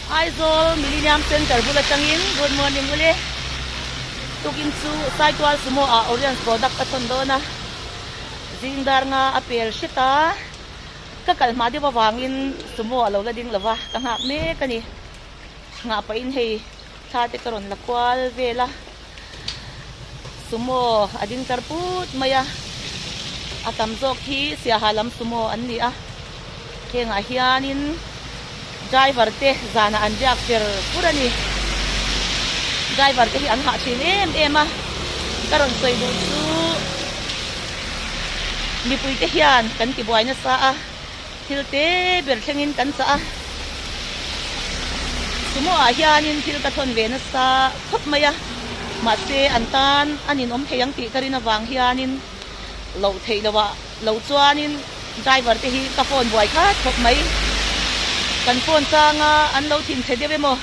Aizawl Millennium Centre bul atangin good morning ule. Tukin chu Saitual Sumo ah Oriens product ka thawn dawn a, zing dar nga a pel hret a, ka kal hma deuh avangin Sumo a lo la ding lova ka nghak mek a ni. Nghah pahin hei thla te ka rawn la kual vel a, Sumo a ding tar put mai a, a tam zawk hi Siaha lam Sumo an ni a, hengah hianin driver te zanah an riak fer fur a ni. Driver te hi an hah thin em em a, ka rawn sawi duh chu mipui te hian kan ti buai nasa a, thil te ber thlengin kan chah a, sumo ah hianin thil ka thawn ve nasa khawp mai a, mahse an tan a ninawm thei ang tih ka rin avang hianin loh theih loh ah lo chuanin driver te hi ka phone buai khat khawp mai. Kan phone changa an lo thin chhe deuh emaw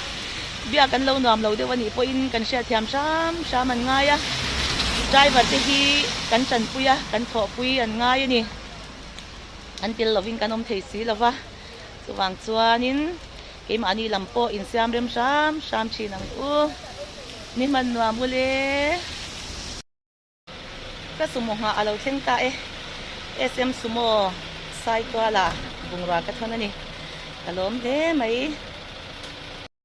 biak an lo nuam lo deuh anih pawhin kan hriatthiam hram hram an ngai a, driver te hi kan tanpui a, kan thawhpui an ngai a ni. An tel lovin kan awm thei si lova, chuvang chuanin keimahni lam pawh insiam rem hram hram thin ang u. Ni hman nuam ule. Ka sumo nghah a lo thleng ta e. SM Sumo Saituala bungrua ka thawn a ni. Ka lawm hle mai.